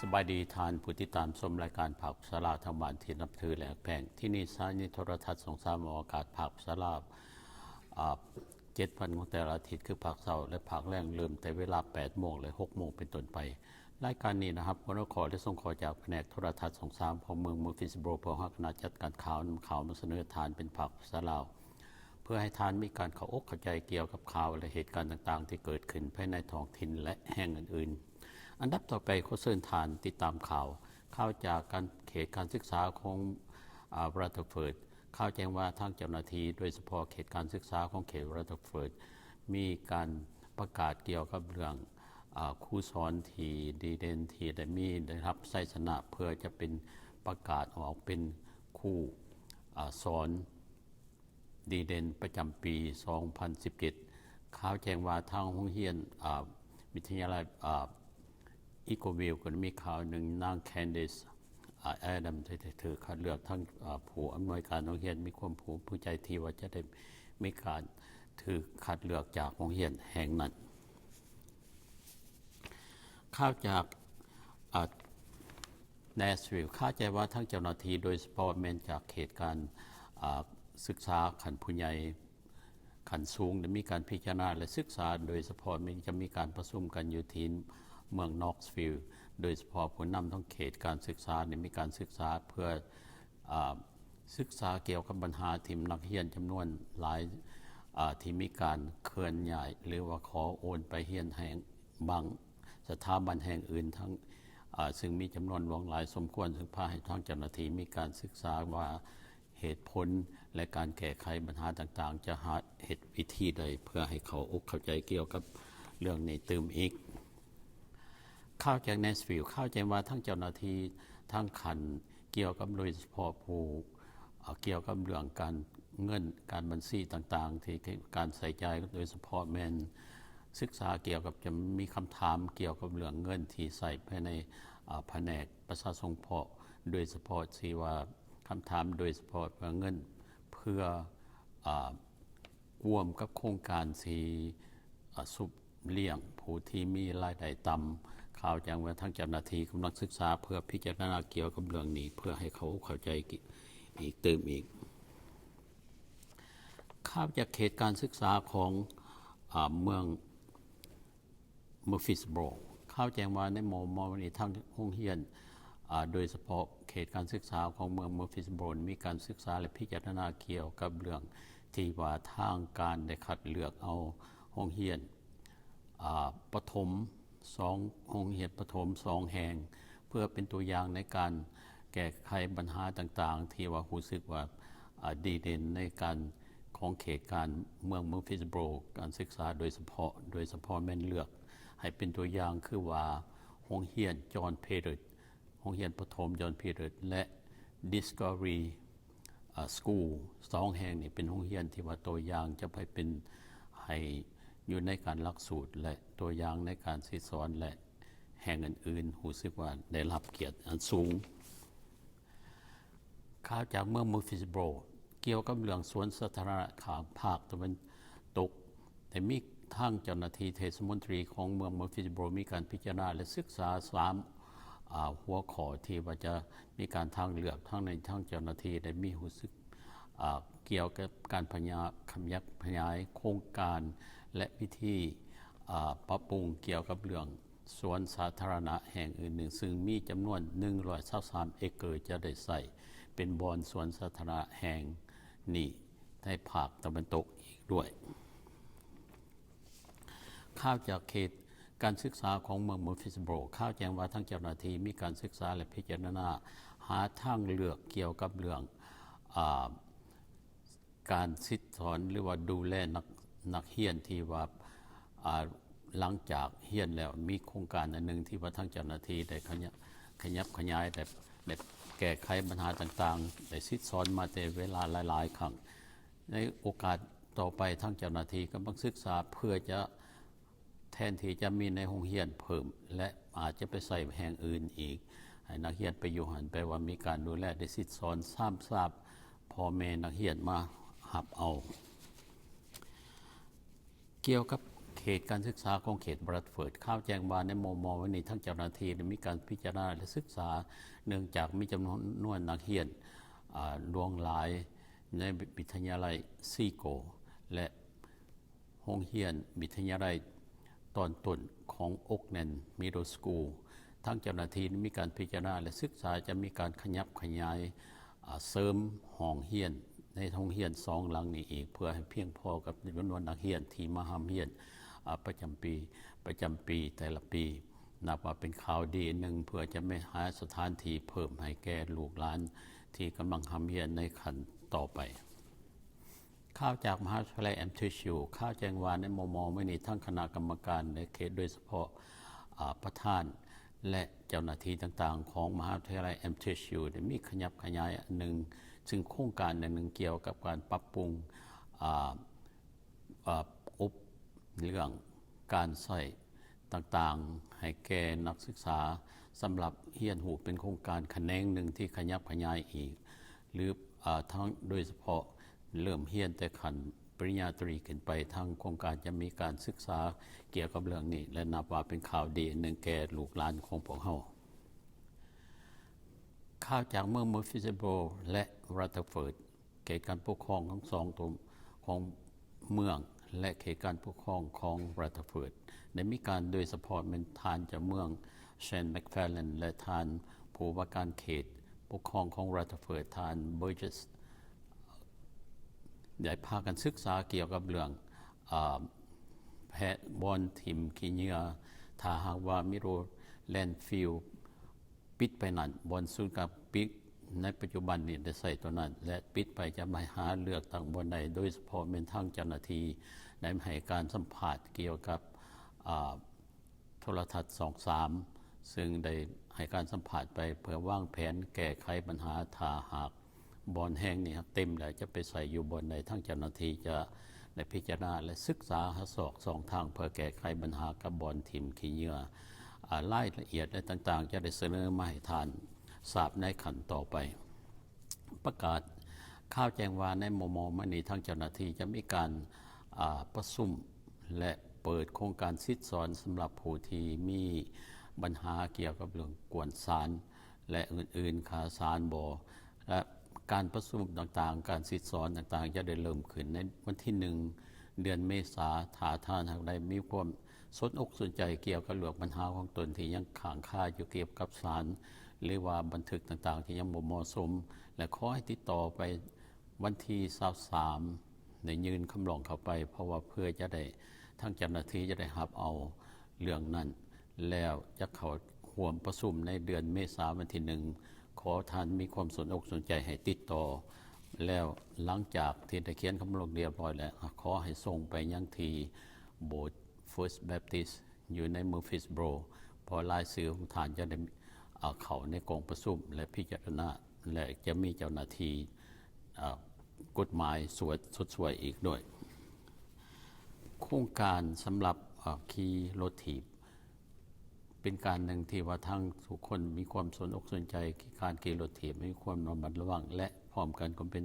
ສະບາຍດີທ່ານຜູ້ຕິດຕາມຊົມລາຍການພາກພາສາລາວ ທາງບ້ານທີ່ນັບຖື ແລະ ຮັກແພງ. ທີ່ນີ້ສະຖານີໂທລະທັດຊ່ອງສາມອອກອາກາດພາກພາສາລາວ ອາ ເຈັດວັນຂອງແຕ່ລະອາທິດ ຄືພາກເຊົ້າ ແລະ ພາກແລງ ເລີ່ມແຕ່ເວລາແປດໂມງ ແລະ ຫົກໂມງເປັນຕົ້ນໄປ. ລາຍການນີ້ນະຮັບຫົວຂໍ້ ແລະ ສົ່ງຂໍ້ຈາກພະແນກໂທລະທັດຊ່ອງສາມຂອງເມືອງ Murfreesboro ພວກເຮົາຄະນະຈັດການຂ່າວນຳຂ່າວມາສະເໜີທ່ານເປັນພາກພາສາລາວ ເພື່ອໃຫ້ທ່ານມີການເຂົ້າອົກເຂົ້າໃຈກ່ຽວກັບຂ່າວ ແລະ ເຫດການຕ່າງໆທີ່ເກີດຂຶ້ນພາຍໃນທ້ອງຖິ່ນ ແລະ ແຫ່ງອື່ນໆ. ອັນດັບຕໍ່ໄປ ຂໍເຊີນທ່ານຕິດຕາມຂ່າວ, ຂ່າວຈາກການ ເຂດການສຶກສາຂອງ ອາ Rutherford ຂ່າວແຈ້ງວ່າທາງເຈົ້າໜ້າທີ່ ໂດຍສະເພາະເຂດການສຶກສາຂອງເຂດ Rutherford ມີການປະກາດກ່ຽວກັບເລື່ອງ ອາ ຄູສອນທີ່ດີເດັ່ນ ທີ່ໄດ້ມີ ໄດ້ຮັບໄຊຊະນະ ເພື່ອຈະເປັນ ປະກາດອອກເປັນຄູ ອາ ສອນດີເດັ່ນປະຈຳປີສອງພັນສິບເຈັດ. ຂ່າວແຈ້ງວ່າທາງໂຮງຮຽນ ອາ ວິທະຍາໄລ ອາ Eagleville ກໍໄດ້ມີຂ່າວໜຶ່ງ, ນາງ Candice ອາ Adams ໄດ້ຖືກຄັດເລືອກທັງ ອາ ຜູ້ອຳນວຍການໂຮງຮຽນ ມີຄວາມພູມໃຈທີ່ວ່າຈະໄດ້ມີການຖືກຄັດເລືອກຈາກໂຮງຮຽນແຫ່ງນັ້ນ. ຂ່າວຈາກ ອາ Nashville ຄາໃຈວ່າທາງເຈົ້າໜ້າທີ່ ໂດຍສະເພາະແມ່ນຈາກເຂດການ ອາ ສຶກສາຂັ້ນຜູ້ໃຫຍ່ ຂັ້ນສູງ ໄດ້ມີການພິຈາລະນາ ແລະ ສຶກສາ ໂດຍສະເພາະມີ ຈະມີການປະຊຸມກັນຢູ່ທີ່ເມືອງ Knoxville ໂດຍສະເພາະຜູ້ນຳທາງເຂດການສຶກສາ ໄດ້ມີການສຶກສາເພື່ອ ອາ ສຶກສາກ່ຽວກັບບັນຫາທີ່ນັກຮຽນຈຳນວນຫຼາຍ ອາ ທີ່ມີການເຄື່ອນຍ້າຍ ຫຼືວ່າຂໍໂອນໄປຮຽນແຫ່ງ ບາງສະຖາບັນແຫ່ງອື່ນ ທັງ ອາ ຊຶ່ງມີຈຳນວນຫຼວງຫຼາຍສົມຄວນ ຊຶ່ງພາໃຫ້ທາງເຈົ້າໜ້າທີ່ມີການສຶກສາວ່າ ເຫດຜົນ ແລະ ການແກ້ໄຂບັນຫາຕ່າງໆ ຈະຫາເຮັດວິທີໃດເພື່ອໃຫ້ເຂົ້າອົກເຂົ້າໃຈກ່ຽວກັບເລື່ອງນີ້ຕື່ມອີກ. ຂ່າວຈາກ Nashville ຂ່າວແຈ້ງວ່າທາງເຈົ້າໜ້າທີ່ທາງຂັ້ນ ກ່ຽວກັບ ໂດຍສະເພາະຜູ້ ເອີ ກ່ຽວກັບເລື່ອງການເງິນ ການບັນຊີຕ່າງໆ ທີ່ ການໃຊ້ຈ່າຍ ໂດຍສະເພາະແມ່ນສຶກສາກ່ຽວກັບ ຈະມີຄຳຖາມກ່ຽວກັບເລື່ອງເງິນທີ່ໃຊ້ພາຍໃນ ອາ ພະແນກປະຊາສົງເພາະ ໂດຍສະເພາະທີ່ວ່າຄຳຖາມໂດຍສະເພາະວ່າເງິນເພື່ອ ອາ ຮ່ວມກັບໂຄງການທີ່ ອາ ຊຸບລ້ຽງຜູ້ທີ່ມີລາຍໄດ້ຕ່ຳ. ຂ່າວແຈ້ງວ່າທາງເຈົ້າໜ້າທີ່ກຳລັງສຶກສາເພື່ອພິຈາລະນາກ່ຽວກັບເລື່ອງນີ້ ເພື່ອໃຫ້ເຂົາເຂົ້າໃຈອີກຕື່ມອີກ. ຂ່າວຈາກເຂດການສຶກສາຂອງ ອາ ເມືອງ Murfreesboro ຂ່າວແຈ້ງວ່າໃນມໍ່ໆນີ້ ທາງໂຮງຮຽນ ອາ ໂດຍສະເພາະເຂດການສຶກສາຂອງເມືອງ Murfreesboro ມີການສຶກສາ ແລະ ພິຈາລະນາກ່ຽວກັບເລື່ອງທີ່ວ່າທາງການໄດ້ຄັດເລືອກເອົາໂຮງຮຽນ ອາ ປະຖົມສອງ ໂຮງຮຽນປະຖົມສອງແຫ່ງ ເພື່ອເປັນຕົວຢ່າງໃນການແກ້ໄຂບັນຫາຕ່າງໆ ທີ່ວ່າຮູ້ສຶກວ່າ ອາ ດີເດັ່ນໃນການ ຂອງເຂດການເມືອງ Murfreesboro ການສຶກສາໂດຍສະເພາະ ໂດຍສະເພາະແມ່ນເລືອກໃຫ້ເປັນຕົວຢ່າງ ຄືວ່າໂຮງຮຽນ John Pilate ໂຮງຮຽນປະຖົມ John Pilate ແລະ Discovery ອາ School ສອງແຫ່ງນີ້ເປັນໂຮງຮຽນທີ່ວ່າຕົວຢ່າງຈະໄປເປັນ ໃຫ້ຢູ່ໃນການຫຼັກສູດ ແລະ ຕົວຢ່າງໃນການສິດສອນ ແລະ ແຫ່ງອື່ນໆ ຮູ້ສຶກວ່າໄດ້ຮັບກຽດອັນສູງ. ຂ່າວຈາກເມືອງ Murfreesboro ກ່ຽວກັບເລື່ອງສວນສາທາລະນະຂ້າງພາກຕາເວັນຕົກ ໄດ້ມີທາງເຈົ້າໜ້າທີ່ເທດສະມົນຕີຂອງເມືອງ Murfreesboro ມີການພິຈາລະນາ ແລະ ສຶກສາສາມ ອາ ຫົວຂໍ້ທີ່ວ່າຈະມີການທາງເລືອກ. ທັງນີ້ ທາງເຈົ້າໜ້າທີ່ໄດ້ມີຮູ້ສຶກ ອາ ກ່ຽວກັບການພະຍາ ຂະຫຍັບຂະຫຍາຍໂຄງການ ແລະ ວິທີ ອາ ປັບປຸງກ່ຽວກັບເລື່ອງ ສວນສາທາລະນະແຫ່ງອື່ນໜຶ່ງ ຊຶ່ງມີຈຳນວນໜຶ່ງຮ້ອຍຊາວສາມເອເກີ ຈະໄດ້ໃຊ້ເປັນບ່ອນສວນສາທາລະນະແຫ່ງນີ້ໃນພາກຕາເວັນຕົກອີກດ້ວຍ. ຂ່າວຈາກເຂດການສຶກສາຂອງເມືອງ Murfreesboro ຂ່າວແຈ້ງວ່າທາງເຈົ້າໜ້າທີ່ມີການສຶກສາ ແລະ ພິຈາລະນາຫາທາງເລືອກກ່ຽວກັບເລື່ອງ ອາ ການສິດສອນ ຫຼືວ່າດູແລນັກ ນັກຮຽນທີ່ວ່າ ອາ ຫຼັງຈາກຮຽນແລ້ວ ມີໂຄງການອັນໜຶ່ງທີ່ວ່າທາງເຈົ້າໜ້າທີ່ໄດ້ຂະຫຍັບ ຂະຫຍັບຂະຫຍາຍ ໄດ້ ໄດ້ແກ້ໄຂບັນຫາຕ່າງໆ ໄດ້ສິດສອນມາແຕ່ເວລາຫຼາຍໆຄັ້ງ. ໃນໂອກາດຕໍ່ໄປ ທາງເຈົ້າໜ້າທີ່ກຳລັງສຶກສາເພື່ອຈະ ແທນທີ່ຈະມີໃນໂຮງຮຽນເພີ່ມ ແລະ ອາດຈະໄປໃຊ້ແຫ່ງອື່ນອີກ ໃຫ້ນັກຮຽນໄປຢູ່ຫັ້ນ ແປວ່າມີການດູແລ ໄດ້ສິດສອນຊາມຊາບ ພໍ່ແມ່ນັກຮຽນມາຮັບເອົາ. ກ່ຽວກັບ ເຂດການສຶກສາຂອງເຂດບຣັດເຟີດ ຂ່າວແຈ້ງວ່າໃນມໍ່ໆ ວັນນີ້ ທາງເຈົ້າໜ້າທີ່ໄດ້ມີການພິຈາລະນາ ແລະ ສຶກສາ ເນື່ອງຈາກມີຈຳນວນນັກຮຽນ ອາ ຫຼວງຫຼາຍໃນວິທະຍາໄລຊີໂກ ແລະ ໂຮງຮຽນວິທະຍາໄລຕອນຕົ້ນຂອງ Oakland Middle School. ທາງເຈົ້າໜ້າທີ່ໄດ້ມີການພິຈາລະນາ ແລະ ສຶກສາຈະມີການຂະຫຍັບຂະຫຍາຍ ອາ ເສີມຫ້ອງຮຽນໃນໂຮງຮຽນສອງຫຼັງນີ້ອີກ ເພື່ອໃຫ້ພຽງພໍກັບຈຳນວນນັກຮຽນທີ່ມາຮ່ຳຮຽນ ອາ ປະຈຳປີ ປະຈຳປີແຕ່ລະປີ ນັບວ່າເປັນຂ່າວດີອັນໜຶ່ງ ເພື່ອຈະໄປຫາສະຖານທີ່ເພີ່ມໃຫ້ແກ່ລູກຫຼານທີ່ກຳລັງຮ່ຳຮຽນໃນຂັ້ນຕໍ່ໄປ. ຂ່າວຈາກມະຫາວິທະຍາໄລ MTSU ຂ່າວແຈ້ງວ່າໃນມໍ່ໆ ມື້ນີ້ ທາງຄະນະກຳມະການໃນເຂດ ໂດຍສະເພາະ ອາ ປະທານ ແລະ ເຈົ້າໜ້າທີ່ຕ່າງໆຂອງມະຫາວິທະຍາໄລ MTSU ໄດ້ມີຂະຫຍັບຂະຫຍາຍອັນໜຶ່ງ ຊຶ່ງໂຄງການອັນໜຶ່ງກ່ຽວກັບການປັບປຸງ ອາ ອາ ອົບເລື່ອງການໃຊ້ຕ່າງໆໃຫ້ແກ່ນັກສຶກສາ ສຳລັບຮຽນຮູ້ເປັນໂຄງການຂະແໜງໜຶ່ງທີ່ຂະຫຍັບຂະຫຍາຍອີກ ຫຼື ອາ ທັງໂດຍສະເພາະເລີ່ມຮຽນແຕ່ຂັ້ນປະລິນຍາຕຣີຂຶ້ນໄປ. ທາງໂຄງການຈະມີການສຶກສາກ່ຽວກັບເລື່ອງນີ້ ແລະ ນັບວ່າເປັນຂ່າວດີອັນໜຶ່ງແກ່ລູກຫຼານຂອງພວກເຮົາ. ຂ່າວຈາກເມືອງ Murfreesboro ແລະ Rutherford ເຂດການປົກຄອງທັງສອງຕົວຂອງເມືອງ ແລະ ເຂດການປົກຄອງຂອງ Rutherford ໄດ້ມີການ ໂດຍສະເພາະແມ່ນທ່ານເຈົ້າເມືອງ Shane McFarlane ແລະ ທ່ານຜູ້ວ່າການເຂດປົກຄອງຂອງ Rutherford ທ່ານ Burgess ໄດ້ພາກັນສຶກສາກ່ຽວກັບເລື່ອງ ອາ ແພະ ບ່ອນຖິ້ມຂີ້ເຫຍື້ອ ຖ້າຫາກວ່າມີໂຣແລນຟິວ ປິດໄປນັ້ນ, ບ່ອນສູນກາງປິດໃນປັດຈຸບັນນີ້ໄດ້ໃຊ້ຕົວນັ້ນ ແລະ ປິດໄປຈະໄປຫາເລືອກຕັ້ງບ່ອນໃດ, ໂດຍສະເພາະແມ່ນທາງເຈົ້າໜ້າທີ່ໄດ້ໃຫ້ການສຳພາດກ່ຽວກັບ ອາ ໂທລະທັດຊ່ອງສາມ ຊຶ່ງໄດ້ໃຫ້ການສຳພາດໄປເພື່ອວາງແຜນແກ້ໄຂບັນຫາ ຖ້າຫາກບ່ອນແຫ່ງນີ້ຫາກເຕັມແລ້ວຈະໄປໃສ່ຢູ່ບ່ອນໃດ. ທາງເຈົ້າໜ້າທີ່ຈະໄດ້ພິຈາລະນາ ແລະ ສຶກສາຫາຊອກຊ່ອງທາງເພື່ອແກ້ໄຂບັນຫາກັບບ່ອນຖິ້ມຂີ້ເຫຍື້ອ. ອາ ລາຍລະອຽດ ແລະ ຕ່າງໆ ຈະໄດ້ສະເໜີມາໃຫ້ທ່ານຊາບໃນຂັ້ນຕໍ່ໄປ. ປະກາດຂ່າວແຈ້ງວ່າໃນມໍ່ໆ ມານີ້ ທາງເຈົ້າໜ້າທີ່ຈະມີການ ອາ ປະຊຸມ ແລະ ເປີດໂຄງການສິດສອນສຳລັບຜູ້ທີ່ມີບັນຫາກ່ຽວກັບເລື່ອງກວນສານ ແລະ ອື່ນໆ ຄ່າສານບໍ່ ແລະ ການປະຊຸມຕ່າງໆ ການສິດສອນຕ່າງໆ ຈະໄດ້ເລີ່ມຂຶ້ນໃນວັນທີໜຶ່ງ ເດືອນເມສາ. ຖ້າທ່ານຫາກໃດມີຄວາມສົນອົກສົນໃຈກ່ຽວກັບເລື່ອງບັນຫາຂອງຕົນທີ່ຍັງຄ້າງຄາຢູ່ກ່ຽວກັບສານ ຫຼືວ່າບັນທຶກຕ່າງໆທີ່ຍັງບໍ່ເໝາະສົມ ແລະ ຂໍໃຫ້ຕິດຕໍ່ໄປວັນທີຊາວສາມ ໄດ້ຍື່ນຄຳຮ້ອງເຂົ້າໄປ ເພາະວ່າເພື່ອຈະໄດ້ ທາງເຈົ້າໜ້າທີ່ຈະໄດ້ຮັບເອົາເລື່ອງນັ້ນ ແລ້ວຈະເຂົ້າຮ່ວມປະຊຸມໃນເດືອນເມສາວັນທີໜຶ່ງ. ຂໍທ່ານມີຄວາມສົນອົກສົນໃຈໃຫ້ຕິດຕໍ່ ແລ້ວຫຼັງຈາກທີ່ໄດ້ຂຽນຄຳຮ້ອງຮຽບຮ້ອຍແລ້ວ ຂໍໃຫ້ສົ່ງໄປຍັງທີ່ໂບດ First Baptist ຢູ່ໃນ Murfreesboro ເພາະລາຍຊື່ຂອງທ່ານຈະໄດ້ ເຂົ້າໃນກອງປະຊຸມ ແລະ ພິຈາລະນາ ແລະ ຈະມີເຈົ້າໜ້າທີ່ ອາ ກົດໝາຍຊ່ວຍ ຊົດຊ່ວຍອີກດ້ວຍ. ໂຄງການສຳລັບ ອາ ຂີ່ລົດຖີບ ເປັນການໜຶ່ງທີ່ວ່າທັງທຸກຄົນມີຄວາມສົນອົກສົນໃຈ ການຂີ່ລົດຖີບ ມີຄວາມລະມັດລະວັງ ແລະ ພ້ອມກັນກໍເປັນ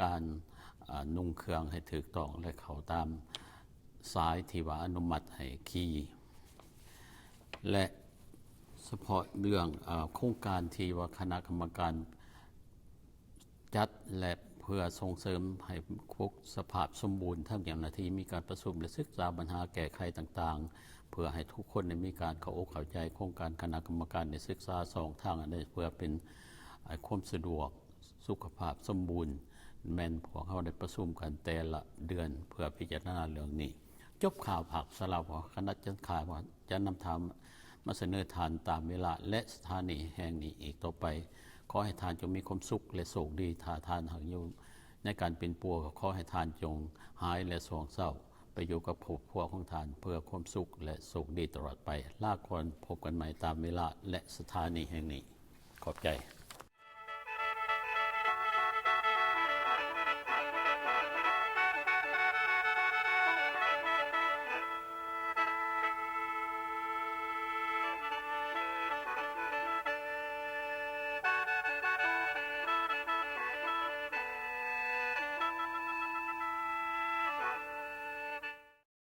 ການ ອາ ນຸ່ງເຄື່ອງໃຫ້ຖືກຕ້ອງ ແລະ ເຂົ້າຕາມສາຍທີ່ວ່າອະນຸມັດໃຫ້ຂີ່ ແລະ ສະເພາະເລື່ອງ ອາ ໂຄງການທີ່ວ່າຄະນະກຳມະການ ຈັດ ແລະ ເພື່ອສົ່ງເສີມໃຫ້ຄົງສະພາບສົມບູນ, ທາງເຈົ້າໜ້າທີ່ມີການປະຊຸມ ແລະ ສຶກສາບັນຫາແກ້ໄຂຕ່າງໆ ເພື່ອໃຫ້ທຸກຄົນໄດ້ມີການເຂົ້າອົກເຂົ້າໃຈ. ໂຄງການຄະນະກຳມະການໄດ້ສຶກສາຊ່ອງທາງອັນໃດເພື່ອເປັນ ໃຫ້ຄວາມສະດວກ ສຸຂະພາບສົມບູນ ແມ່ນພວກເຮົາໄດ້ປະຊຸມກັນແຕ່ລະເດືອນເພື່ອພິຈາລະນາເລື່ອງນີ້. ຈົບຂ່າວພາກສາລາວ ຄະນະຈັດຂ່າວຈະນຳທ່ານມາສະເໜີທ່ານຕາມເວລາ ແລະ ສະຖານີແຫ່ງນີ້ອີກຕໍ່ໄປ. ຂໍໃຫ້ທ່ານຈົ່ງມີຄວາມສຸກ ແລະ ໂຊກດີ. ຖ້າທ່ານຫາກຢູ່ໃນການປິ່ນປົວ, ກໍຂໍໃຫ້ທ່ານຈົ່ງຫາຍ ແລະ ຊ່ວງເຊົາໄປຢູ່ກັບຄອບຄົວຂອງທ່ານ ເພື່ອຄວາມສຸກ ແລະ ໂຊກດີຕະຫຼອດໄປ. ລາກ່ອນ, ພົບກັນໃໝ່ຕາມເວລາ ແລະ ສະຖານີແຫ່ງນີ້. ຂອບໃຈ.